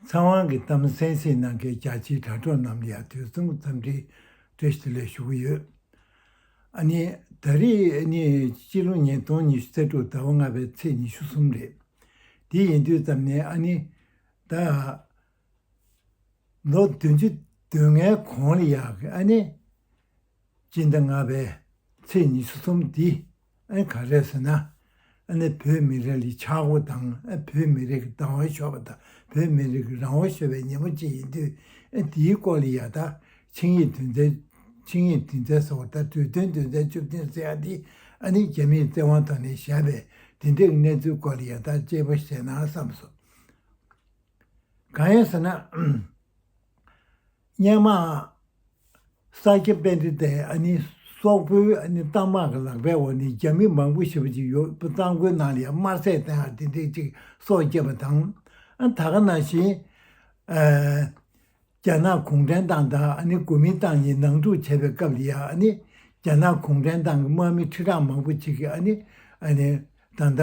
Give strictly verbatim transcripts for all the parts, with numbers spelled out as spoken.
ཚེ་དབང་གི་གཏམ་གསན་གཟིགས་གནང་མཁན་རྒྱ་ཆེའི་དྲ་གྲོགས་རྣམས་ལ་ཡང་དུས་གསུམ་འཚམས་འདྲི་བཀྲ་ཤིས་བདེ་ལེགས་ཞུ་གི་ཡོད། ཨ་ནི་ད་རེས་ཨ་ནི་སྤྱི་ལོ་ཉིས་སྟོང་ཉི་ཤུ་རྩ་དྲུག་ཟླ་བ་ལྔ་པའི་ཚེས་ཉི་ཤུ་གསུམ་རེད། དེ་ཡིན་དུས་ཙམ་ནས་ཨ་ནི་ད་ལོ་བདུན་ཅུ་དོན་ལྔའི་གོང་ལ་ཡག་གི་ཨ་ནི། སྤྱི་ཟླ་ལྔ་པའི་ཚེས་ཉི་ཤུ་གསུམ་འདི་ཨ་ནི་ག་རེ་ཟེར་ན། ཨ་ནི་བོད་མི་རིགས་ལ་ཆག་སྒོ་དང་ཨ་བོད་མི་རིགས་ཀྱི་བདག་དབང་ཤོར་བ་དང་བོད་མི་རིགས་ཀྱི་རང་དབང་ཤོར་བའི་ཉིན་མོ་གཅིག་ཡིན་དུས། ཨ་འདིའི་སྐོར་ལ་ཡ་ད་ཆིངས་ཡིག་དོན་ཚན་ཆིངས་ཡིག་དོན་ཚན་ཟེར་བ་ད་གྲོས་མཐུན་དོན་ཚན་བཅུ་བདུན་ཟེར་ཡ་འདི་ཨ་ནི་རྒྱ་མིས་བཙན་དབང་ཐོག་ནས་བཞག་པའི་དེ་འདྲའི་གནས་ཚུལ་སྐོར་ལ་ཡ་ད་དཔྱད་པ་བྱས་ན་བསམ་སོང་། གང་ཡིན་ཟེར་ན། སྔོན་མ། ས་སྐྱ་པཎྜི་ཏས་ཨ་ནི་སོག་པོའི་ཨ་ནི་གཏའ་དམག་གི་ལག་པའི་འོག་ནས་རྒྱ་མི་མང་པོ་ཞེ་པོ་ཅིག་ཡོད་པ་གཙང་པོའི་ནང་ལ་ཡང་དམར་ཟས་བསྟེན་ཡག་དེ་འདྲས་ཅིག་སྲོག་བསྐྱབས་པ་དང་། ཨ་ད་ག་ནང་བཞིན། ཨ་རྒྱ་ནག་གུང་ཁྲན་ཏང་དང་ཨ་ནི་གོ་མིན་ཏང་གཉིས་ནང་འཁྲུག་བྱས་པའི་སྐབས་ལ་ཡང་ཨ་ནི་རྒྱ་ནག་གུང་ཁྲན་ཏང་གི་དམག་མི་ཁྲི་ཕྲག་མང་པོ་ཅིག་གིས་ཨ་ནི་ཨ་ནི་ད་ལྟ།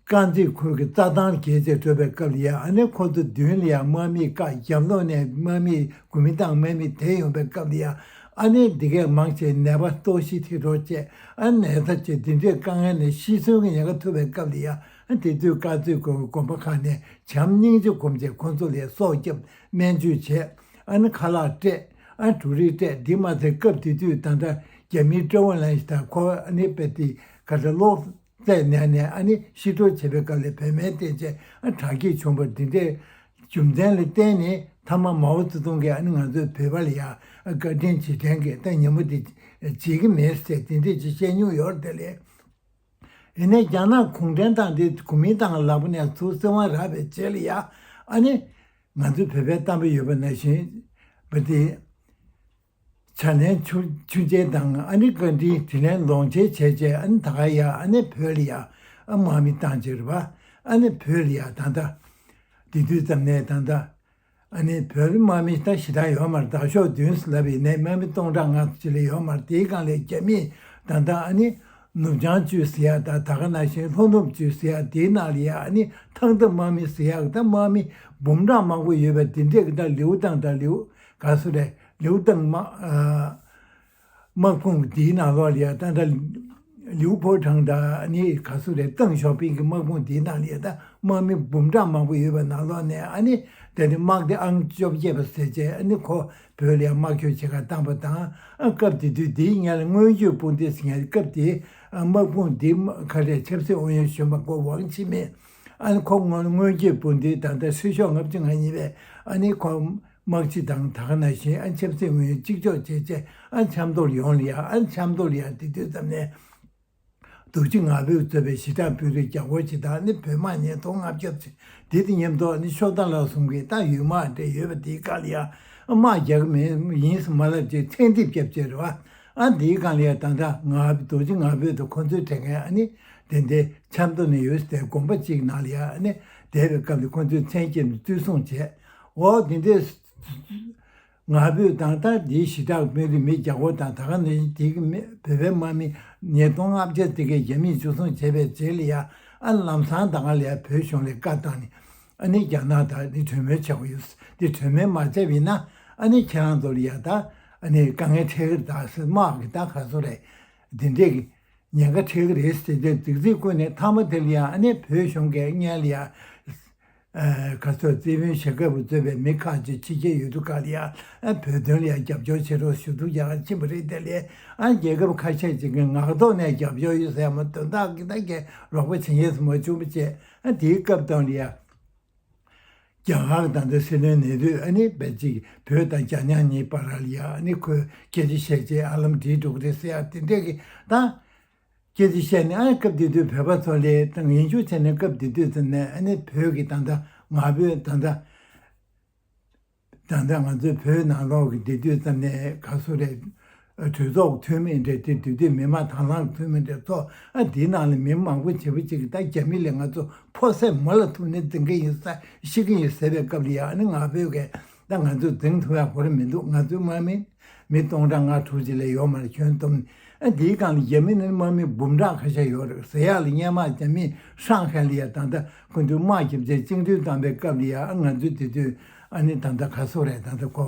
དཀར་མཛེས་ཁུལ་གྱི་རྩྭ་ཐང་བརྒལ་བྱས་འགྲོ་བའི་སྐབས་ལ་ཡང་ཨ་ནི་ཁོ་ཚོ་མདུན་ལ་ཡང་དམག་མིས་བཀག་རྒྱབ་ལོགས་ནས་དམག་མིས་གོ་མིན་ཏང་དམག་མིས་དེད་ཡོང་བའི་སྐབས་ལ་ཡང་ཨ་ནི་འདི་གས་མང་ཆེ་ནད་པ་ལྟོགས་ཤི་ཐེབས་རོགས་བྱས། ཨ་ནད་ཚ་བྱས་འདི་འདྲའི་དཀའ་ངལ་ནས་ཤི་གསོན་གྱི་ཉེན་ཁ་ཐུག་པའི་སྐབས་ལ་ཡང་ཨ་དེ་དུས་དཀར་མཛེས་ཁུལ་གྱི་དགོན་པ་ཁག་ནས་བྱམས་སྙིང་རྗེ་སྒོམ་བྱས་ཁོ་ཚོ་ལ་སྲོག་བསྐྱབས། སྨན་བཅོས་བྱས། ཨ་ནི་ཁ་ལག་སྤྲད། ཨ་འབྲུ་རིགས་སྤྲད། འདི་མ་ཚད་སྐབས་དེ་དུས་ད་ལྟ་རྒྱ་མིའི་ཀྲོའུ་ཨེན་ལན་ཞིག་དང་ཁོ་ཨ་ནི་དཔེ་དེ་ག་ཚོད་ལོག་རྩེད་ནས་ནས་ཨ་ནི་ཤི་འཕྲོ་བྱེད་པའི་སྐབས་ལ་བོད་སྨན་བསྟེན་བྱས་ཨ་དྲག་སྐྱེད་བྱུང་བར་འདི་འདྲའི་རྒྱུ་མཚན་ལ་བརྟེན་ནས་མཐའ་མ་མའོ་ཙེ་ཏུང་གིས་ཨ་ནི་ང་ཚོའི་བོད་པ་ལ་ཡང་བཀའ་དྲིན་རྗེས་དྲན་གྱི་ད་ཉིན་མོ་འདི་བརྗེད་ཀྱི་མེད་ཟེར་དེ་འདྲས་ཅིག་བཤད་མྱོང་ཡོད་རེད་དེ་ལས། ཡིན་ནའི་རྒྱ་ནག་གུང་ཁྲན་ཏང་འདི་གོ་མིན་ཏང་ལག་པ་ནས་ཚུར་བཙན་དབང་རག་པའི་རྗེས་ལ་ཡང་ཨ་ནི་ང་ཚོའི་བོད་པའི་གཏམ་དཔེ་ཡོད་པ་ནང་བཞིན་པ་དེ། བྱ་ལན་ཆུ་ཆུ་ཆེན་དང་ཨ་ནི་བཀའ་དྲིན་དྲིན་ལན་ལོངས་སྤྱོད་བྱས་བྱས་ཨ་ནི་ད་ག་ཡ་ཨ་ནི་བོད་ལ་ཡ་ཨ་དམག་མི་བཏང་བྱས་རེད་པ། ཨ་ནི་བོད་ལ་ཡ་ད་ལྟ་དེ་དུས་ཙམ་ནས་ད་ལྟ་ཨ་ནི་བོད་དམག་མི་ད་ཞེ་དྲག་ཡོད་མ་རེད། དྭགས་ཤོག་བདུན་ཟེར་ལབ་ཡིན་ནའི་དམག་མི་སྟོང་ཕྲག་ལྔ་ཙམ་ཅིག་ལས་ཡོད་མ་རེད། དེའི་སྒང་ལ་རྒྱ་མིས་ད་ལྟ་ཨ་ནི་ནུབ་བྱང་ཅུས་ཟེར་ཡ་ད་ད་ག་ནང་བཞིན་ལྷོ་ནུབ་ཅུས་ཟེར་ཡ་དེའི་ནང་ལ་ཡ་ཨ་ནི་ཐང་ཐང་དམག་མི་ཟེར་ཡ་ད་དམག་མི་འབུམ་ཕྲག་མང་པོ་ཡོད་པའི་དེ་འདྲས་ཀྱི་ད་ལིའུ་ཏང་ད་ལིའུ་ག་སུ་རེད། ལིའུ་ཏང་དམག་ཨ། དམག་དཔུང་འདིའི་ནང་ལོགས་ལ་ཡ་ད་ལྟ་ལིའུ་ཕོ་ཁྲང་དང་ཨ་ནི་ག་སུ་རེད། ཏེང་ཞའོ་ཕིང་གི་དམག་དཔུང་འདིའི་ནང་ལ་ཡ་ད་དམག་མི་འབུམ་ཕྲག་མང་པོ་ཡོད་པའི་ནང་ལོགས་ནས་ཨ་ནི་དེ་ནི་དམག་སྡེ་ཨང་བཅོ་བརྒྱད་པ་ཟེར་བྱས་ཨ་ནི་ཁོ་བོད་ལ་ཡ་དམག་སྐྱོད་བྱེད་གར་བཏང་པ་དང་། ཨ་སྐབས་དེ་དུས་འདིའི་སྔོན་ལ་སྔོན་སྐྱོད་དཔུང་སྡེ་ཟེར་མཁན་སྐབས་དེའི་ཨ་དམག་དཔུང་འདིའི་དམག་ག་རེ་ཆབ་སྲིད་ཨུ་ཡོན་གཞོན་པ་ཁོ་ཝང་ཆི་མེན། ཨ་ནི་ཁོ་སྔོན་སྔོན་སྐྱོད་དཔུང་སྡེའི་ད་ལྟ་ཧྲི་ཤོག་ལྔ་བཅུ་ང་གཉིས་པས་ཨ་ནི་ཁོ། དམག་སྤྱི་དང་ད་ག་ནང་བཞིན་ཨ་ཆབ་སྲིད་ཨུ་ཡོན་གཅིག་ལྕོགས་བྱས་བྱས་ཨ་ཆབ་མདོར་ཡོང་ལ་ཡ་ཨ་ཆབ་མདོར་ལ་ཡ་དེ་དུས་ཙམ་ནས་རྡོ་རྗེ་ངག་དབང་གཙོས་པའི་ཞི་དྲག་དཔོན་རིགས་རྒྱ་སྒོར་ཅིག་དང་ནི་བོད་དམག་ཉིས་སྟོང་ལྔ་བརྒྱ་ཅིག་དེ་དང་མཉམ་དུ་ནི་ཤོག་ཐང་ལ་གསུམ་གྱི་ད་ཡུལ་དམག་འདྲ་ཡོད་པ་དེའི་སྐབས་ལ་ཡ་ཨ་དམག་རྒྱག་གི་མེད་ཡིན་ཟེར་མ་ལབ་ཅིག་མཚན་ཐེབས་བརྒྱབ་བྱས་རེད་བ། ཨ་འདིའི་སྒང་ལ་ཡ་ད་ལྟ་ང་རྡོ་རྗེ་ངག་དབང་དང་ཁོ་ཚོའི་དྲན་མཁན་ཨ་ནི་དེ་འདྲའི་ཆབ་མདོ་ནས་ཡོད་ཟེར་དེ་དགོན་པ་གཅིག་ནང་ལ་ཡ་ཨ་ནི་བསྡད་པའི་སྐབས་ལ་ཁོ་ཚོས་མཚན་བརྒྱབ་ནས་བརྩི་སྲུང་བྱས། འོ་དེ་འདྲའི་ང་ཕོད་དང་ད་འདིའི་ཞི་དྲག་དཔོན་རིགས་མི་རྒྱ་སྒོར་དང་ད་ག་ནང་བཞིན་དེ་གི་མི་བོད་པའི་དམག་མི་ཉིས་སྟོང་ལྔ་བརྒྱ་དེ་གས་རྒྱ་མིས་འཇུ་བཟུང་བྱས་པའི་རྗེས་ལ་ཡ་ཨ་ལམ་སང་ད་ག་ལ་ཡ་བོད་གཞུང་ལ་བཀའ་བཏང་ནས་ཨ་ནི་རྒྱ་ནག་དང་འདི་གྲོས་མོལ་བྱ་དགོས་ཡོད། འདི་གྲོས་མོལ་མ་བྱས་པ་ཡིན་ན་ཨ་ནི་ཁྱེད་རང་ཚོ་ལ་ཡ་ད་ཨ་ནི་དཀའ་ངལ་འཕྲད་ཀྱི་རེད་ད་ཟེར། དམག་གི་ད་ག་ཚོད་རེད། འདི་འདྲས་ཀྱི་ཉེན་ཁ་འཕྲད་ཀྱི་རེད་ཟེར་ཏེ་རྫིག་རྫིག་བཀོད་ནས་མཐའ་མ་དེ་ལ་ཡང་ཨ་ནི་བོད་གཞུང་གིས་སྔོན་ལ་ཡང་ཨ་ག་ཚོད་རྩིས་དཔོན་ཞྭ་སྒབ་པ་གཙོས་པའི་མི་ཁག་ཅིག་ཕྱི་རྒྱལ་ཡུལ་གྲུ་ཁག་ལ་ཡང་ཨ་བོད་དོན་ལ་ཡང་རྒྱབ་སྐྱོར་བྱེད་རོགས་ཞུ་གཏུག་རྒྱག་གར་ཕྱིན་པ་རེད། དེ་ལས་ཨ་རྒྱལ་ཁབ་ཁ་ཤས་ཅིག་གིས་ངག་ཐོག་ནས་རྒྱབ་སྐྱོར་ཡོད་ཟེར་ཡང་མ་དོན་དག་གི་ད་གས་རོགས་པ་བྱེད་མཁན་ཚོ་མ་བྱུང་བ་བྱས། ཨ་དེའི་སྐབས་དང་ལ་ཡང་རྒྱ་གར་དང་ད་སྲིད་བློན་ནེ་རུས་ཨ་ནི་བལ་ཅིག་བོད་དང་རྒྱ་ནག་གཉིས་བར་ལ་ཡ་ཨ་ནི་ཁོས་སྐད་ཆ་བཤད་བྱས་ཨ་ལམ་བྲིས་འགྲོ་གི་རེད་ཟེར་ཡ་དེ་འདྲས་ཀྱི་ད་སྐད་ཆ་བཤད་ནས་ཨ་སྐབས་དེ་དུས་བོད་པ་ཚོ་ལས་ད་ངན་ཞུ་བྱས་ནས་སྐབས་དེ་དུས་ཙམ་ནས་ཨ་ནི་བོད་ཀྱི་ད་ད་ང་ཕོད་ད་ད། ད་ལྟ་ང་ཚོའི་བོད་ནང་ལོགས་ཀྱི་དེ་དུས་ཙམ་ནས་ག་སུ་རེད། གྲོས་ཚོགས་འཐུས་མི་འདྲ་དེ་དུས་དུས་མི་མང་དྭང་བླངས་འཐུས་མི་འདྲ་ཚོ་ཨ་དེའི་ནང་ལ་མི་མང་པོ་བྱེད་པོ་ཅིག་གིས་ད་རྒྱ་མི་ལས་ང་ཚོ་ཕོ་སད་མོ་ལ་ཐུག་ནས་འཛིང་གི་ཡིན་ས་ཤི་གི་ཡིན་ཟེར་བའི་སྐབས་ལ་ཡ་ཨ་ནི་ང་ཕོད་ཀྱིས་ད་ང་ཚོས་འཛིང་ཐུབ་ཡ་ཁོ་ར་མི་འདུག་ང་ཚོའི་དམག་མི་ མི་སྟོང་ཕྲག་ལྔ་དྲུག་ཅིག་ལས་ཡོད་མ་རེད། ཁྱོན་བསྡོམས་ནས། ཨ་འདིའི་སྒང་ལ་རྒྱ་མི་ནི་དམག་མི་འབུམ་ཕྲག་ཁ་ཤས་ཡོད་རེད། ཟེར་ཡག་ལ་སྔོན་མ་རྒྱ་མིས་ཧྲང་ཧའེ་ལ་ཡ་ད་ལྟ་ཁོ་ཚོས་དམག་རྒྱབ་བྱས་བཅིངས་འགྲོལ་བཏང་པའི་སྐབས་ལ་ཡ། ཨ་ང་ཚོས་དེ་དུས་ཨ་ནི་ད་ལྟ་ག་སོ་རེད། ད་ལྟ་ཁོ་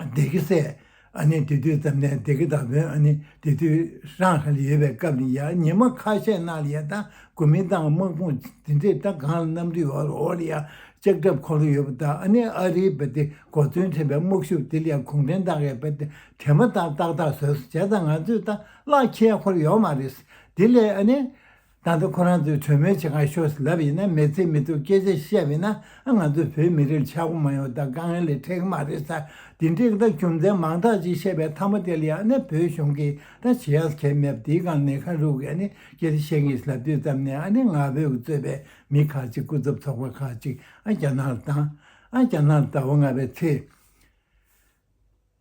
སྡེ་དགེ་སྲས། ཨ་ནི་དེ་དུས་ཙམ་ནས་སྡེ་དགེ་དག་པོའི་ཨ་ནི་དེ་དུས་ཧྲང་ཧའེ་ལ་ཡོད་པའི་སྐབས་ལ་ཡ། ཉི་མ་ཁ་ཤས་ནང་ལ་ཡ་ད་གོ་མིན་ཏང་དམག་དཔུང་དེ་འདྲས་ད་གང་ལ་གནམ་གྲུའི་འོག་ལ་ཡ་ལྕགས་ཁྲབ་འཁོར་ལོ་ཡོད་པ་དང་། ཨ་ནི་ཨ་རིའི་བ་དེ་གོ་མཚོན་དྲན་པའི་དམག་ཤུགས་དེ་ལ་ཡ་གུང་ཁྲན་ཏང་གིས་བ་དེ་དེ་མ་ཏག་ཏག་ཏག་བཟོས་སོང་། བྱས་ཙང་ང་ཚོས་ད་གླགས་འཁྱལ་ཁོར་ཡོད་མ་རེད། དེ་ལས་ཨ་ནི་ད་ལྟ་ཁོ་རང་ཚོས་གྲོས་མོལ་བྱེད་ག་ཤོག་ཟེར་ལབ་ཡིན་ན། མི་ཚེ་མི་ཐུབ་སྐད་ཆ་བཤད་པ་ཡིན་ན། ཨ་ང་ཚོ་བོད་མི་རིགས་ལ་ཆག་སྒོ་མ་ཡོང་། ད་དཀའ་ངལ་ལས་འཕྲད་ཀྱི་མ་རེད་ཟེར། དེ་འདྲའི་ད་རྒྱུ་མཚན་མང་དག་ཅིག་བཤད་པའི་མཐའ་མ་དེ་ལ་ཡ། ཨ་ནི་བོད་གཞུང་གིས་ད་བྱེད་ཡག་གང་ཡང་མེད་པ། དེའི་སྒང་ནས་ཁ་རུག་གིས་ཨ་ནི་སྐད་ཆ་བཤད་ཀྱི་ཡིན་ལབ་དུས་ཙམ་ནས། ཨ་ནི་ང་ཕོད་ཀྱིས་གཙོས་པའི་མི་ཁག་ཅིག་སྐུ་ཚབ་ཚོགས་པ་ཁག་ཅིག་ཨ་རྒྱ་ནག་ལ་བཏང་། ཨ་རྒྱ་ནག་ལ་ཟླ་བ་ལྔ་པའི་ཚེས་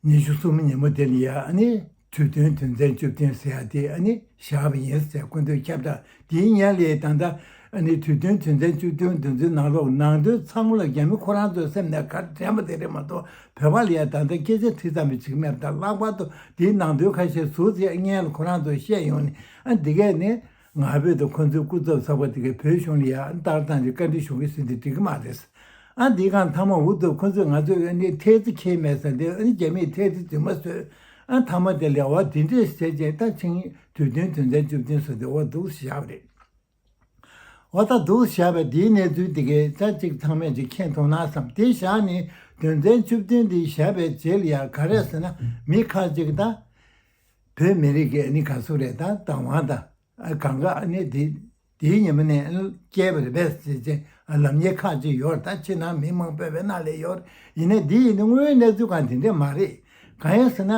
ཉི་ཤུ་གསུམ་ཉིན་མོ་དེ་ལ་ཡ། ཨ་ནི་གྲོས་མཐུན་དོན་ཚན་བཅུ་བདུན་ཟེར་ཡ་དེ་ཨ་ནི་བཞག་པ་ཡིན་ཟེར། སྐུ་མདུན་ཁྱབ་བསྒྲགས་དེའི་སྔོན་ལ་ད་ལྟ་ཨ་ནི་གྲོས་མཐུན་དོན་ཚན་བཅུ་བདུན་དེ་ཚོའི་ནང་ལོགས་ནང་དོན་ཚང་མ་ལ་རྒྱ་མི་ཁོ་རང་ཚོའི་སེམས་ནས་ག་རེ་དྲན་པ་དེ་རེད་མ་གཏོགས། བོད་པ་ལ་ཡ་ད་ལྟ་སྐད་ཆ་དེ་ཙམ་ཞིག་མེད་པ་དང་། ལྷག་པར་དུ་དེའི་ནང་དོན་ཁ་ཤས་ཟུར་ཙམ་སྔོན་ལ་ཁོ་རང་ཚོས་བཤད་ཡོང་ནས། ཨ་འདི་གས་ནི་ང་ཕོད་དང་ཁོ་ཚོའི་སྐུ་ཚབ་ཚོགས་པ་དེ་གས་བོད་གཞུང་ལ་ཡ་ལྟ་སྟངས་ཀྱི་བཀའ་འདྲི་ཞུ་གི་ཟེར་དེ་འགྲིག་གི་མ་རེད། ཨ་འདིའི་སྒང་མཐའ་མ་འུ་ཐུག་ཁོ་ཚོས་ང་ཚོས་ཨ་ནི་ཐེལ་ཙེ་འཁྱེར་མེད་ཟེར་དེ། ཨ་ནི་རྒྱ་མིས་ཐེལ་ཙེ་རྫུན་མ་བཟོས། ཨ་མཐའ་མ་དེ་ལ་འོ་དེ་འདྲས་བྱས་རྗེས་ད་ཆིངས་ཡིག་གྲོས་མཐུན་དོན་ཚན་བཅུ་བདུན་ཟེར་དེ་འོ་འདུག་བཞག་པ་རེད། འོ་ད་འདུག་བཞག་པའི་དེའི་གནས་ཚུལ་དེ་གས་ད་ཅིག་ཚང་མས་ཅིག་མཁྱེན་ཐུབ་ན་བསམ། དེ་བཞག་ནས་དོན་ཚན་བཅུ་བདུན་དེ་བཞག་པའི་རྗེས་ལ་ཡ་ག་རེ་ཟེར་ན། མི་ཁག་ཅིག་ད་བོད་མི་རིགས་ཀྱི་ཨ་ནི་ག་ཚོད་རེད། ད་བདག་དབང་དང་། ཨ་གང་ག་ཨ་ནི་དེ་དེའི་ཉིན་མོ་ནས་སྐྱེས་པ་རེད་པས་ཟེར་བྱས་ལབ་མཁན་ཁག་ཅིག་ཡོད་རེད། ད་ཕྱི་ནང་མི་མང་པོས་བོད་ནང་ལ་ཡོད་རེད། ཡིན་ནའི་འདི་ཡིན་ན་དངོས་ཡོད་གནས་ཚུལ་གང་དེ་འདྲས་མ་རེད། གང་ཡིན་ཟེར་ན།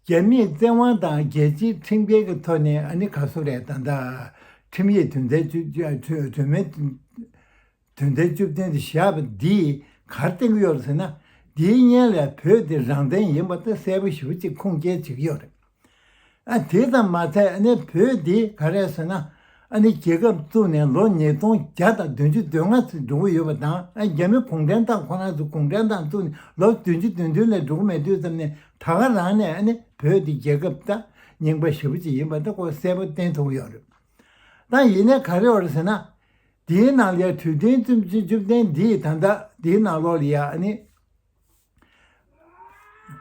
རྒྱ་མིས་བཙན་དབང་དང་རྒྱལ་སྤྱིའི་ཁྲིམས་འགལ་གྱི་ཐོག་ནས་ཨ་ནི་ག་ཚོད་རེད། ད་ལྟ་ཁྲིམས་ཡིག་དོན་ཚན་བཅུ་བཅུ་གྲོས་མོལ་དོན་ཚན་བཅུ་བདུན་དེ་བཞག་པ་འདིས་ག་རེ་བསྟན་གྱི་ཡོད་རེད་ཟེར་ན། འདིའི་སྔོན་ལ་བོད་དེ་རང་བཙན་ཡིན་པ་དེ་གསལ་པོ་ཞེ་པོ་ཅིག་ཁུངས་སྐྱེལ་བྱེད་ཀྱི་ཡོད་རེད། ཨ་དེ་ཙམ་མ་ཚད་ཨ་ནི་བོད་འདི་ག་རེ་ཟེར་ན། ཨ་ནི་རྒྱལ་ཁབ་བཙུགས་ནས་ལོ་ཉིས་སྟོང་བརྒྱ་དང་བདུན་ཅུ་དོན་ལྔ་ཙམ་འགྲོ་གི་ཡོད་པ་དང་། ཨ་རྒྱ་མི་གུང་ཁྲན་ཏང་ཁོ་རང་ཚོ་གུང་ཁྲན་ཏང་བཙུགས་ནས་ལོ་བདུན་ཅུ་དོན་བདུན་ལས་འགྲོ་གི་མེད་དུས་ཙམ་ནས། ད་ག་རང་ནས་ཨ་ནི་བོད་འདི་རྒྱལ་ཁབ་ད་རྙིང་པ་ཞེ་པོ་ཅིག་ཡིན་པ་ད་ཁོ་གསལ་པོ་བསྟན་ཐུབ་ཀྱི་ཡོད་རེད། ད་ཡིན་ནའི་ག་རེ་ཡོད་རེད་ཟེར་ན། དེའི་ནང་ལ་གྲོས་མཐུན་བཅུ་བཅུ་བདུན་འདིས་ད་ལྟ་དེའི་ནང་ལོགས་ལ་ཡ་ཨ་ནི།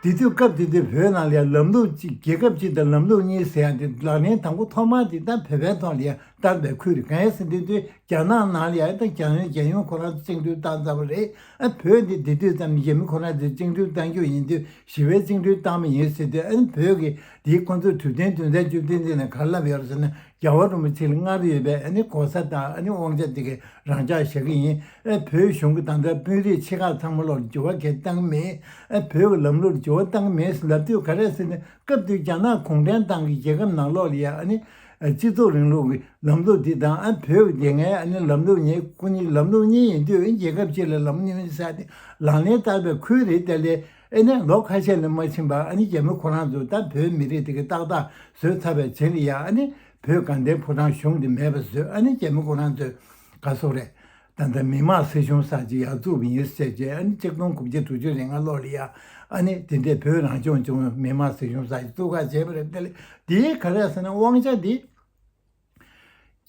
དེ་དུས་སྐབས་དེ་དུས་བོད་ནང་ལ་ཡ་ལམ་ལུགས་གཅིག་རྒྱལ་ཁབ་གཅིག་དང་ལམ་ལུགས་གཉིས་ཟེར་ཡ་དེ་ལག་ལེན་དང་པོ་ཐོག་མར་དེ་ད་བོད་པའི་ཐོག་ལ་ཡ་བཏང་པའི་ཁུལ་རེད། གང་ཡིན་ཟེར་དུས་དུས་རྒྱ་ནག་ནང་ལ་ཡ་ད་རྒྱ་ཡོན་རྒྱ་ཡོན་ཁོ་རང་ཚོ་བཅིངས་འགྲོལ་བཏང་ཚར་བ་རེད། ཨ་བོད་འདི་དེ་དུས་ཙམ་རྒྱ་མི་ཁོ་རང་ཚོས་བཅིངས་འགྲོལ་བཏང་རྒྱུ་ཡིན་དུས། ཞི་བའི་བཅིངས་འགྲོལ་བཏང་བ་ཡིན་ཟེར་དུས། ཨ་ནི་བོད་ཀྱི་དེའི་ཁོང་ཚོའི་གྲོས་མཐུན་དོན་ཚན་བཅུ་བདུན་འདི་ནས་ག་རེ་ལབ་ཡོད་རེད་ཟེར་ན། རྒྱལ་བ་རིན་པོ་ཆེ་ལ་སྔར་ཡོད་པའི་ཨ་ནི་གོ་ས་དང་ཨ་ནི་དབང་ཆ་དེ་གའི་རང་འཇགས་བཞག་གི་ཡིན། ཨ་བོད་གཞུང་གི་ད་ལྟ་དཔོན་རིགས་ཆེ་ཁག་ཚང་མ་ལོག་འགྱུར་བ་གང་ཡང་བཏང་གི་མེད། ཨ་བོད་ཀྱི་ལམ་ལུགས་ལ་འགྱུར་བ་བཏང་གི་མེད་ཟེར་ལབ་དུས་ག་རེ་ཟེར་ན། སྐབས་དེར་རྒྱ་ནག་གུང་ཁྲན་ཏང་གིས་རྒྱལ་ཁབ་ནང་ལོགས་ལ་ཡ་ཨ་ནི་སྤྱི་ཚོགས་རིང་ལུགས་ཀྱི་ལམ་ལུགས་འདི་དང་། ཨ་བོད་ཀྱི་དེ་སྔའི་ཨ་ནི་ལམ་ལུགས་གཉིས། སྐུ་ཉིད་ལམ་ལུགས་གཉིས་ཡིན་དུས། ཨ་རྒྱལ་ཁབ་གཅིག་ལ་ལམ་གཉིས་ཟེར་ཏེ་ལག་ལེན་བསྟར་བའི་ཁུལ་རེད། དེ་ལས་ཨ་ནི་ལོ་ཁ་ཤས་ལས་མ་ཕྱིན་པར་ཨ་ནི་རྒྱ་མི་ཁོ་རང་ཚོས་ད་བོད་མི་རིགས་དེ་གའི་ཏག་ཏག་བཟོས་ཚར་བའི་རྗེས་ལ་ཡ། ཨ་ནི་བོད་དགའ་ལྡན་ཕོ་བྲང་གཞུང་དེ་མེད་པ་བཟོས། ཨ་ནི་རྒྱ་མི་ཁོ་རང་ཚོས་ག་སོག་རེད། ད་ལྟ་མི་དམངས་སྲིད་གཞུང་གསར་ཅིག་ཡར་བཙུགས་པ་ཡིན་ཟེར་བྱས། ཨ་ནི་ཆིག་སྟོང་དགུ་བརྒྱ་དྲུག་ཅུ་རེ་ལྔ་ལོ་ལ་ཡ་ཨ་ནི་དེ་འདྲའི་བོད་རང་སྐྱོང་ལྗོངས་མི་དམངས་སྲིད་གཞུང་གསར་ཅིག་བཙུགས་ག་བྱས་པ་རེད། དེ་ལས་དེའི་ག་རེ་ཟེར་ན། དབང་ཆ་འདི་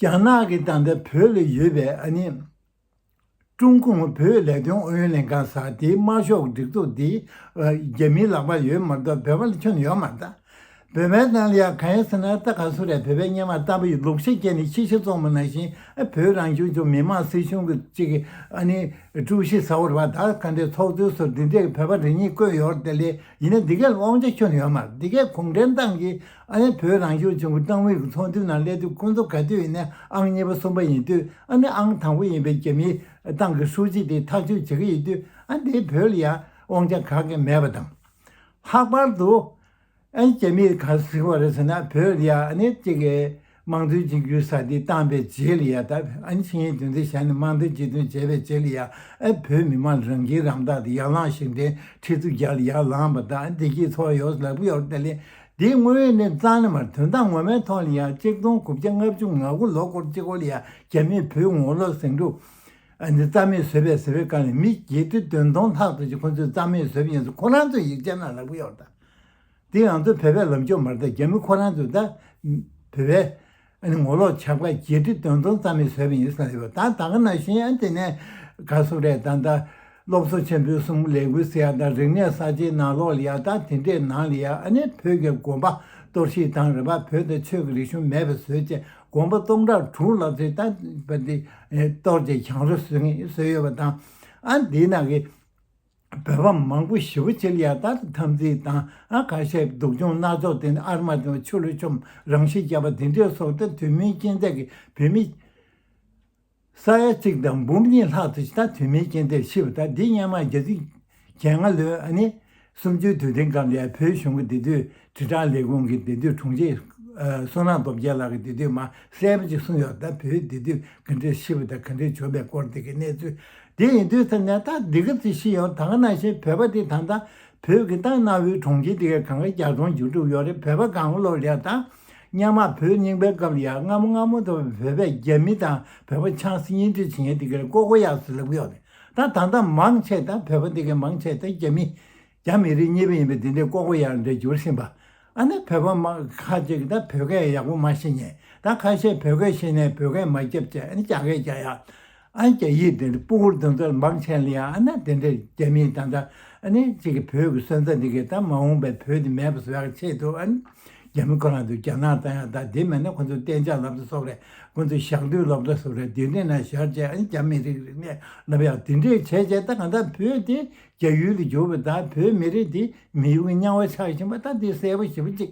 རྒྱ་ནག་གི་ད་ལྟ་བོད་ལ་ཡོད་པའི་ཨ་ནི་ཀྲུང་གུང་བོད་ལས་དོན་ཨུ་ཡོན་ལྷན་ཁང་ཟེར་དེའི་དམར་ཤོག་གི་སྒྲིག་འཛུགས་འདི་རྒྱ་མིའི་ལག་པར་ཡོད་མ་གཏོགས་བོད་པ་ལ་ཁྱོན་ཡོད་མ་རེད། ད་བོད་པའི་ནང་ལ་ཡ་གང་ཡིན་ཟེར་ན། ད་ག་སུ་རེད། བོད་པའི་སྔོན་མ་ལྟ་བུ་ཡི་ལུག་ཤ་བརྒྱབ་ནས་ཤི་ཤ་བཙོང་བ་ནང་བཞིན། ཨ་བོད་རང་སྐྱོང་ལྗོངས་མི་དམངས་སྲིད་གཞུང་གི་གཅིག་གི་ཨ་ནི་ཀྲུའུ་ཞི་ཟེར་བ་རེད་པ། ད་ག་འདྲའི་ཚོགས་གཙོའི་ཟུར་འདི་འདྲས་ཀྱི་བོད་པ་རེ་གཉིས་བསྐོས་ཡོད་རེད། དེ་ལས་ཡིན་ན་འདི་གས་ལ་དབང་ཆ་ཁྱོན་ཡོད་མ་རེད། འདི་གས་གུང་ཁྲན་ཏང་གིས་ཨ་ནི་བོད་རང་སྐྱོང་ལྗོངས་ཀྱི་ཏང་ཨུད་ཀྱི་ཚོགས་འདུའི་ནང་སླེབས་དུས། ཁོང་ཚོ་ག་དུས་ཡིན་ནའི་ཨང་གཉིས་པ་གསུམ་པ་ཡིན་དུས། ཨ་ནི་ཨང་དང་པོ་ཡིན་པའི་རྒྱ་མིའི་ཏང་གི་ཧྲུའུ་ཅི་དེ་ཐག་གཅོད་བྱེད་ཀྱི་ཡོད་དུས། ཨ་འདི་བོད་ལ་ཡ་དབང་ཆ་ག་གེ་མེད་པ་དང་། ལྷག་པར་དུ་ཨ་ནི་རྒྱ་མིས་ག་ཟེར་བ་རེད་ཟེར་ན། བོད་ལ་ཡ་ཨ་ནི་གཅིག་གི་དམངས་གཙོའི་གཅིག་གྱུར་ཟེར་དེ་བཏང་པའི་རྗེས་ལ་ཡ། ད་ཨ་ནི་ཆིངས་ཡིག་དོན་ཚན་བཞག་ནས་དམངས་གཙོའི་སྤྱི་དོན་བྱས་པའི་རྗེས་ལ་ཡ། ཨ་བོད་མི་མང་རང་ཁྱིམ་རང་བདག་དེ་ཡར་ལངས་ཞིང་བྲན་ཁྲི་ཚོ་བརྒྱ་ལ་ཡར་ལངས་པ་དང་། བདེ་སྐྱིད་འཚོ་བ་ཡོད་ལབ་ཀྱི་ཡོད་རེད། དེ་ལས་དེའི་དངོས་ཡོད་གནས་རྩ་ནས་མ་རེད། དོན་དག་ངོ་མའི་ཐོག་ལ་ཡ་གཅིག་སྟོང་དགུ་བརྒྱ་ལྔ་བཅུ་ང་དགུ་ལོ་འཁོར་གཅིག་པོ་ལ་ཡ་རྒྱ་མིས་བོད་ངོ་ལོག་ཟིང་འཁྲུག་ཨ་ནི་རྩ་མེད་བཟོས་པའི་ཟེར་བའི་སྒང་ལ་མི་བརྒྱད་ཁྲི་བདུན་སྟོང་ལྷག་ཙམ་ཞིག་ཁོ་ཚོས་རྩ་མེད་བཟོས་པ་ཡིན་ཙང་། ཁོ་རང་ཚོས་ཡིག་ཆ་ནང་ལབ་ཀྱི་ཡོད་རེད། ད་ དེ་ང་ཚོ་བོད་པའི་ལམ་ཕྱོགས་མ་རེད། ད་རྒྱ་མི་ཁོ་རང་ཚོས་ད་བོད་པའི་ཨ་ནི་ངོ་ལོག་ཆབ་ཁ་བརྒྱད་ཁྲི་བདུན་སྟོང་རྩ་མེད་བཟོས་པ་ཡིན་ཟེར་ཡོད། ད་ད་ག་ནང་བཞིན་ཨ་དེ་ནས་ག་སུ་རེད། ད་ད་སློབ་གསོ་ཆེན་པོའི་གསུང་ལས་འགུལ་ཟེར་ཡ། ད་རིག་གནས་གསར་བརྗེའི་ནང་ལོགས་ལ་ཡ། ད་དེ་འདྲའི་ནང་ལ་ཡ་ཨ་ནི་བོད་ཀྱི་དགོན་པ་གཏོར་བཤིག་བཏང་རེད་པ། བོད་དང་ཆོས་ཀྱི་རིག་གཞུང་མེད་པ་བཟོས་བྱས་དགོན་པ་སྟོང་ཕྲག་དྲུག་ལྷག་ཙམ་ད་བ་དེ་གཏོར་བྱས་གྱང་རོ་བཟོས་བཟོས་ཡོད་པ་དང་། ཨ་འདི་ནང་གི་བོད་པ་མང་པོ་ཞེ་པོ་ཅིག་ལ་ཡ་ད་འཐབ་འཛིང་དང་། ཨ་ཁ་ཤས་སྡུག་སྦྱོང་སྣ་ཚོགས། དེ་ནས་ཨར་མ་དང་ཆུ་ལུད་བཅོམ། རང་ཤི་བརྒྱབ་པ་དེ་འདྲའི་སོགས། ད་དུས་མིན་རྐྱེན་འདས་ཀྱི་བོད་མི་ས་ཡ་གཅིག་དང་འབུམ་གཉིས་ལྷག་ཙམ་ཞིག་ད་དུས་མིན་རྐྱེན་འདས་ཤི་བ། ད་འདི་སྔོན་མ་བརྒྱད་ཅུ་གྱ་ལྔ་ལོའི་ཨ་ནི་གསུམ་བཅུའི་དུས་དྲན་སྐབས་ལ་ཡ་བོད་གཞུང་གི་དེ་དུས་དྲིལ་བསྒྲགས་ལས་ཁུངས་ཀྱི་དེ་དུས་དྲུང་ཆེ་བསོད་ནམས་སྟོབས་རྒྱལ་ལགས་ཀྱིས་དེ་དུས་མར་གསལ་པོ་ཅིག་གསུངས་ཡོད། ད་བོད་དེ་དུས་ག་འདྲས་ཤི་བ་དང་ག་འདྲས་བྱུང་བའི་སྐོར་དེ་གའི་གནས་ཚུལ་དེ་ཡིན་དུས་ཙམ་ནས། ད་འདི་ག་ཚོད་ཤི་ཡོང་། ད་ག་ནང་བཞིན་བོད་པ་དེ་ད་ལྟ་བོད་ཀྱི་ད་གནའ་བོའི་གྲོང་ཁྱེར་དེ་གའི་གང་ག་རྒྱ་གྲོང་བཅུ་དྲུག་ཡོད་རེད། བོད་པ་གང་ག་ལོག་ལ་ཡ་ད་སྔོན་མ་བོད་རྙིང་པའི་སྐབས་ལ་ཡ་སྔ་མོ་སྔ་མོ་དུ་བོད་པས་རྒྱ་མི་དང་བོད་པ་ཆང་ས་གཉེན་སྒྲིག་བྱེད་མཁན་དེ་ག་རེད། ཀོ་ཀོ་ཡག་ཟེར་ལབ་ཀྱི་ཡོད་རེད། ད་ད་ལྟ་མང་ཆེ་ད་བོད་པ་དེ་གའི་མང་ཆེ་ད་རྒྱ་མི་རྒྱ་མི་རིགས་གཉིས་པ་ཡིན་པའི་དེ་འདྲའི་ཀོ་ཀོ་ཡག་འདྲ་གྱུར་ཟིན་པ། ཨ་ནི་བོད་པ་མ་ཁ་ཅིག་ད་བོད་སྐད་ཡག་པོ་མ་ཤེས་མཁན། ད་ཁ་ཤས་བོད་སྐད་ཤེས་ནས་བོད་སྐད་མ་རྒྱབ་བྱས་ཨ་ནི་རྒྱ་སྐད་རྒྱག་ཡག་ཨ་རྒྱ་ཡིག་དེ་འདྲ་སྤུ་གུར་དེ་ཚོ་མང་ཆེ་ལ་ཡང་ཨ་ན་དེ་འདྲ་རྒྱ་མིས་ད་ལྟ་ཨ་ནི་གཅིག་གི་བོད་ཀྱི་སོན་རྩ་འདི་གའི་ད་མ་འོངས་པའི་བོད་འདི་མེད་པ་བཟོ་ཡག་ཆེད་དུ་ཨ་ནི་རྒྱ་མི་ཁོ་རང་ཚོས་རྒྱ་ནག་བཏང་ཡག་ད་དེ་མེད་ན་ཁོ་ཚོས་གཏན་འཇགས་སློབ་གྲྭ་སོགས་རེད། ཁོ་ཚོས་ཞག་སྡོད་སློབ་གྲྭ་སོགས་རེད། དེ་འདྲའི་ནང་བཞག་བྱས་ཨ་ནི་རྒྱ་མི་རིགས་རིག་གནས་བསླབ་ཡག་དེ་འདྲས་བྱས་བྱས། ད་གང་ལྟར་བོད་དེ་རྒྱ་ཡུལ་དུ་གྱུར་པ་དང་བོད་མི་རིགས་དེ་མི་ཡུལ་གྱི་རྙིང་བ་ཆགས་བཞིན་པ་ད་དེ་གསལ་པོ་ཞེ་པོ་ཅིག་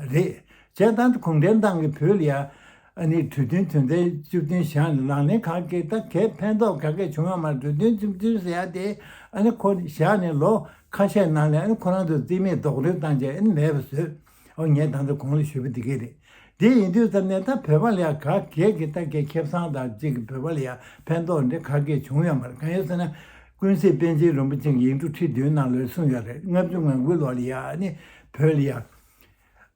རེད། བྱས་ཙང་གུང་ཁྲན་ཏང་གིས་བོད་ལ་ཡ་ཨ་ནི་གྲོས་མཐུན་དོན་ཚན་བཅུ་བདུན་བཞག་ནས་ལག་ལེན་གང་གིས་ད་གས་ཕན་ཐོགས་ག་གས་བྱུང་ཡོད་མ་རེད། གྲོས་མཐུན་བཅུ་བདུན་ཟེར་ཡ་དེ་ཨ་ནི་ཁོ་བཞག་ནས་ལོ་ཁ་ཤས་ནང་ལ་ཨ་ནི་ཁོ་རང་ཚོ་རྩིས་མེད་རྡོག་རོལ་བཏང་བྱས་ཨ་ནི་མེད་པ་བཟོས། ཨོ་ངས་ད་ལྟ་གོང་ལ་ཞུས་པ་འདི་གས་རེད། དེ་ཡིན་དུས་ཙམ་ནས་ད་བོད་པ་ལ་ཡ་ག་གས་ཀྱི་ད་གས་ཁེ་བཟང་དང་གཅིག་གི་བོད་པ་ལ་ཡ་ཕན་ཐོགས་འདྲ་ག་གས་བྱུང་ཡོད་མ་རེད། གང་ཡིན་ཟེར་ན་ཀུན་གཟིགས་པཎ་ཆེན་རིན་པོ་ཆེ་གི་ཡིག་འབྲུ་ཁྲི་བདུན་ནང་ལ་གསུངས་ཡོད་རེད། ལྔ་བཅུ་ང་དགུའི་ལོ་ལ་ཡ་ཨ་ནི་བོད་ལ་ཡ་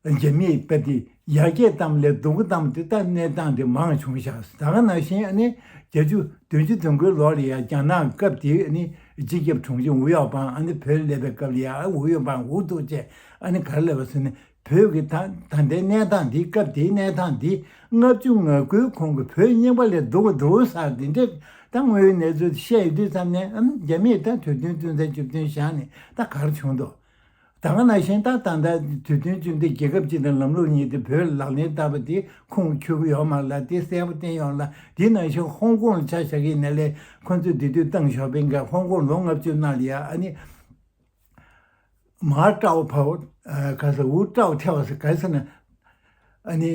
རྒྱ་མིས་དཔེ་དེ་ཡར་རྒྱས་བཏང་ལས་སྡུག་པོ་བཏང་དེ་ལྟར་གནས་སྟངས་དེ་མང་བྱུང་བཞག་ད་ག་ནང་བཞིན་ཨ་ནི་བརྒྱད་ཅུ་བདུན་ཅུ་དོན་དགུའི་ལོ་ལ་ཡ་རྒྱ་ནག་སྐབས་དེའི་ཨ་ནི་སྤྱི་ཁྱབ་དྲུང་ཆེ་ཝུའུ་ཡའོ་པང་ཨ་ནི་བོད་སླེབས་པའི་སྐབས་ལ་ཡ་ཝུའུ་ཡའོ་པང་འུ་ཐུག་བྱས་ཨ་ནི་ག་རེ་ལབ་པ་ཟེར་ན། བོད་ཀྱི་ད་ད་ལྟའི་གནས་སྟངས་འདི་སྐབས་དེའི་གནས་སྟངས་འདི་ལྔ་བཅུ་ང་དགུའི་གོང་གི་བོད་རྙིང་པ་ལས་སྡུག་ག་འདུག་ཟེར་འདི་འདྲས་ད་དངོས་ཡོད་གནས་ཚུལ་བཤད་ཡོད་དུས་ཙམ་ནས་ཨམ་རྒྱ་མིས་ད་གྲོས་མཐུན་བཅུ་བདུན་བཅུ་བདུན་བཞག་ནས་ད་ག་རེ་བྱུང་འདུག་ད་ག་ནང་བཞིན་ད་ད་ལྟ་གྲོས་མཐུན་བཅུ་བདུན་རྒྱལ་ཁབ་སྤྱི་དང་ལམ་ལུགས་གཉིས་དེ་བོད་ལག་ལེན་བསྟར་བ་དེ་ཁུངས་འཁྱོལ་གྱི་ཡོད་མ་རེད་ལ་དེ་གསལ་པོ་བསྟན་ཡོད་ལ། དེ་ནང་བཞིན་ཧོང་ཀོང་ལ་ཆ་བཞག་གི་ཡིན་ན་ལས་ཁོ་ཚོས་དེ་དུས་ཏེང་ཞའོ་ཕིང་གིས་ཧོང་ཀོང་ལོ་ལྔ་བཅུ་ནང་ལ་ཡ་ཨ་ནི་མའོ་ཀྲའོ་ཕའོ་ག་ཟེར་ཝུའུ་ཀྲའོ་ཐའོ་ཟེར་ག་ཟེར་ན་ཨ་ནི་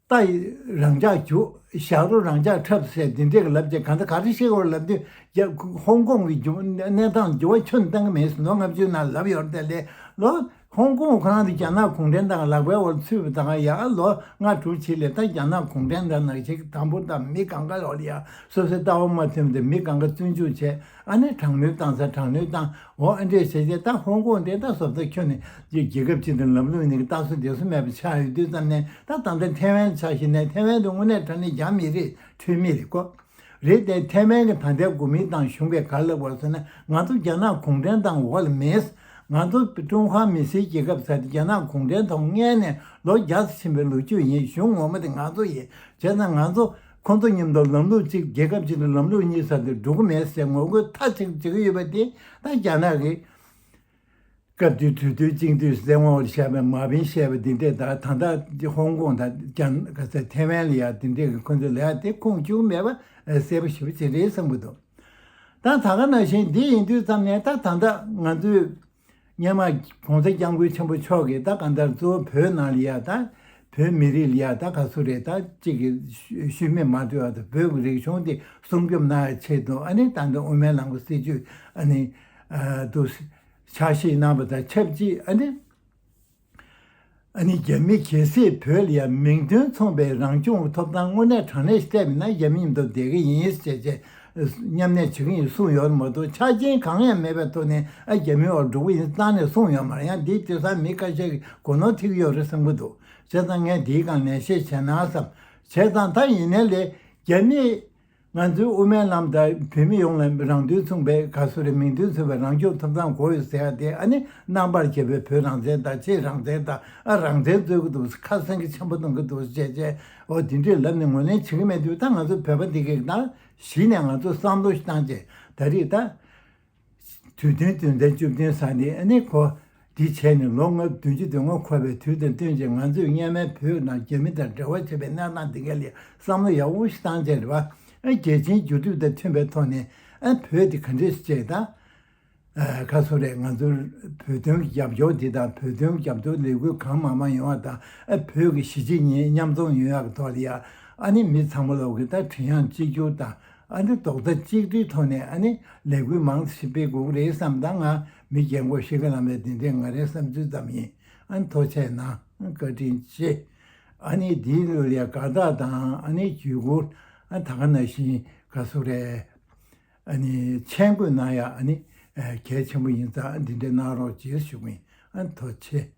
རྟ་ཡི་རང་འཇགས་རྒྱུག་ཞག་རོ་རང་འཇགས་འཁྲབ་ཟེར་འདི་འདྲས་ཀྱི་ལབ་ཀྱི་གང་ལྟར་ག་རེ་བཤད་དགོས་ལབ་དུས་ཧོང་ཀོང་གི་གནས་སྟངས་འགྱུར་བ་ཁྱོན་བཏང་གི་མེད་ཟེར་ལོ་ལྔ་བཅུ་ནང་ལབ་ཡོད་རེད་དེ་ལས་ལོ། ཧོང་ཀོང་ཁོ་རང་དེ་རྒྱ་ནག་གུང་ཁྲན་ཏང་ལག་པའི་འོག་ཚུད་པ་དང་ཡ་ལོ་ལྔ་དྲུག་ཕྱིན་ལས་ད་རྒྱ་ནག་གུང་ཁྲན་ཏང་ནང་བཞིན་དང་པོ་དང་མི་གང་ག་ལོག་ལ་ཡ་སོ་སོའི་ལྟ་བ་མ་མཐུན་པ་དེ་མི་གང་ག་བཙོན་འཇུག་བྱས་ཨ་ནི་དྲག་གནོན་བཏང་ས་དྲག་གནོན་བཏང་འོ་ཨ་འདྲས་བྱས་རྗེས་ད་ཧོང་ཀོང་དེ་ད་བཟོ་ལྟ་ཁྱོན་ནས་རྒྱལ་ཁབ་སྤྱི་དང་ལམ་ལུགས་གཉིས་ཀྱི་ལྟ་སྲོལ་བདེ་སྲོལ་མེད་པ་ཆགས་ཡོད་དུས་ཙམ་ནས་ད་ད་ལྟ་ཐེ་ཝན་ཆ་བཞག་ན་ཐེ་ཝན་དེ་དངོས་གནས་དྲང་གནས་རྒྱ་མི་རིགས་ཁྲོད་མི་རེད་ཀོ། རེད་དེ་ཐའེ་ཝན་གྱི་ད་ལྟའི་འགོ་མི་དང་གཞུང་གིས་ག་རེ་ལབ་དགོས་ཟེར་ན་ང་ཚོ་རྒྱ་ནག་གུང་ཁྲན་ཏང་འོག་ལ་མེད། ང་ཚོ་ཀྲུང་ཧྭ་མི་སེར་རྒྱལ་ཁབ་ཟེར་དེ་རྒྱ་ནག་གུང་ཁྲན་ཏང་སྔོན་ནས་ལོ་བརྒྱ་ཙམ་ཕྱིན་པའི་ལོ་རྒྱུས་ཡིན། གཞུང་ངོ་མ་དེ་ང་ཚོ་ཡིན། བྱས་ཙང་ང་ཚོ་ཁོང་ཚོ་མཉམ་དུ་ལམ་ལུགས་གཅིག་རྒྱལ་ཁབ་གཅིག་དང་ལམ་ལུགས་གཉིས་ཟེར་དེ་འགྲོ་གི་མེད་ཟེར་ངོ་རྒོལ་མཐའ་གཅིག་བྱེད་ཀྱི་ཡོད་པ་དེ་ད་རྒྱ་ནག་གིས། སྐབས་དེའི་གྲོས་མཐུན་གཅིག་སྡུད་བཙན་དབང་བཞག་པའི་མ་བིན་བཤད་པ་འདི་འདྲས་དང་ད་ལྟ་ཧོང་ཀོང་དང་ཀྱང་ག་ཚད་ཐའེ་ཝན་ལ་ཡང་འདི་འདྲས་ཀྱི་ཁོ་ཚོས་ལས་དེ་ཁུངས་བཅུག་མེད་པ་གསལ་པོ་ཞེ་པོ་ཅིག་རེད་བསམ་གྱི་འདུག་ད་ད་ག་ནང་བཞིན་འདི་ཡིན་དུས་ཙམ་ནས་ད་ད་ལྟ་ང་ཚོས་སྔོན་མ་༸གོང་ས་༸སྐྱབས་མགོན་ཆེན་པོ་མཆོག་གིས་ད་གང་ལྟར་གཙོ་བོ་བོད་ནང་ལ་ཡ་ད་བོད་མི་རིགས་ལ་ཡ་ད་ག་ཚོད་རེད་ད་གཅིག་གི་ཤུལ་མེད་མ་འགྲོ་བ་དང་བོད་ཀྱི་རིག་གཞུང་དེ་སྲུང་སྐྱོབ་གནང་བའི་ཆེད་དུ་ཨ་ནི་ད་ལྟ་དབུ་མའི་ལམ་གྱི་སྲིད་བྱུས་ཨ་ནི་དུ། ཕྱག་བཞེས་གནང་བ་དང་ཆབས་ཅིག་ཨ་ནི། ཨ་ནི་རྒྱ་མི་གལ་སྲིད་བོད་ལ་ཡང་མིང་དོན་མཚུངས་པའི་རང་སྐྱོང་ཐོབ་ཐང་དངོས་གནས་དྲང་གནས་བལྟས་པ་ན་རྒྱ་མི་མཉམ་དུ་བསྡད་ཀྱི་ཡིན་ཞེས་བྱས་མཉམ་གནས་བྱེད་ཀྱི་ཡིན་གསུངས་ཡོད་མ་གཏོགས་ཆ་རྐྱེན་གང་ཡང་མེད་པའི་ཐོག་ནས་ཨ་རྒྱ་མིའི་འོག་འགྲོ་གི་ཡིན་རྩ་ནས་གསུངས་ཡོད་མ་རེད། ཡང་འདིའི་དེང་སང་མི་ཁ་ཤས་ཀྱིས་གོ་ནོར་ཐེབས་ཀྱི་ཡོད་རེད་བསམ་གྱི་འདུག་བྱས་ཙང་ངས་འདིའི་སྒང་ནན་བཤད་བྱས་ན་བསམ། བྱས་ཙང་ད་ཡིན་ནའི་ལས་རྒྱ་མི། ང་ཚོའི་དབུ་མའི་ལམ་དང་བོད་མི་ཡོངས་ལ་རང་དོན་མཚུངས་པའི་ག་སོ་རེ་མིང་དོན་མཚུངས་པའི་རང་སྐྱོང་ཐོབ་ཐང་དགོས་ཡོད་ཟེར་ཡ་དེ་ཨ་ནི་རྣམ་པར་རྒྱལ་པོའི་བོད་རང་བཙན་དང་ཆེས་རང་བཙན་དང་ཨ་རང་བཙན་རྩོད་ཀྱི་འདུག་ཁ་སང་གི་ཆེན་པོ་གཏོང་གི་འདུག་བྱས་བྱས་འོ་དེ་འདྲས་ལབ་ནས་ངོས་ལེན་བྱེད་ཀྱི་མེད་དུས་ད་ང་ཚོ་བོད་པ་འདི་གས་ད་གཞི་ནས་ང་ཚོ་བསམ་བློ་ཞིག་བཏང་བྱས་ད་རེས་ད། དུས་སྟོན་དོན་ཚན་བཅུ་བདུན་ཟེར་ནི་ཨ་ནི་གོ། འདི་བྱས་ནས་ལོ་ལྔ་བདུན་ཅུ་དོན་ལྔ་འཁོར་བའི་དུས་དང་བསྟུན་ཅིང་ང་ཚོས་སྔོན་མའི་བོད་ནང་རྒྱ་མི་དང་འབྲེལ་བ་བྱས་པའི་གནས་སྟངས་འདི་ག་ལ་བསམ་བློ་ཡག་པོ་ཞིག་བཏང་བྱས་རེད་བ། ཨ་རྒྱལ་ཆེན་བཅུ་དྲུག་དང་མཐུན་པའི་ཐོག་ནས་ཨ་བོད་འདི་ག་འདྲས་ཤིག་བྱས་དང་། ཨ་ཁ་སོ་རེད་ང་ཚོར་བོད་དོན་རྒྱབ་སྐྱོར་འདི་དང་བོད་དོན་རྒྱབ་སྐྱོར་ལས་འགུལ་གང་མང་མང་ཡོང་བ་དང་ཨ་བོད་ཀྱི་གཞིས་བྱེས་གཉིས་མཉམ་འཛོམས་ཡོང་ཡག་གི་ཐོག་ལ་ཡ་ཨ་ནི་མི་ཚང་མ་ལོག་གི་ད་དྲན་ཡག་གཅིག་གྱུར་དང་། ཨ་ནི་རྡོག་རྩ་གཅིག་སྒྲིལ་ཐོག་ནས་ཨ་ནི་ལས་འགུལ་མང་ཙམ་ཞིག་སྤེལ་དགོས་ཀྱི་རེད་བསམ་ད་ང་མི་རྒན་གོག་ཤི་ཁ་ལམ་པའི་དེ་འདྲའི་ང་རའི་བསམ་ཚུལ་ཙམ་ཡིན། ཨ་ནི་ཐུགས་རྗེ་གནང་བཀའ་དྲིན་ཆེ། ཨ་ནི་དེའི་ལོ་ལ་དགའ་རྟགས་དང་ཨ་ནི་བརྒྱུད་སྐུར་ཨ་ད་ག་ནང་བཞིན་ག་སུ་རེད། ཨ་ནི་མཆན་འགོད་གནང་ཡ་ཨ་ནི་གལ་ཆེན་པོ་ཡིན་ཙང་ཨ་འདི་འདྲའི་གནང་རོགས་བྱེད་ཞུ་གི་ཡིན། ཨ་ནི་ཐུགས་རྗེ་ཆེ།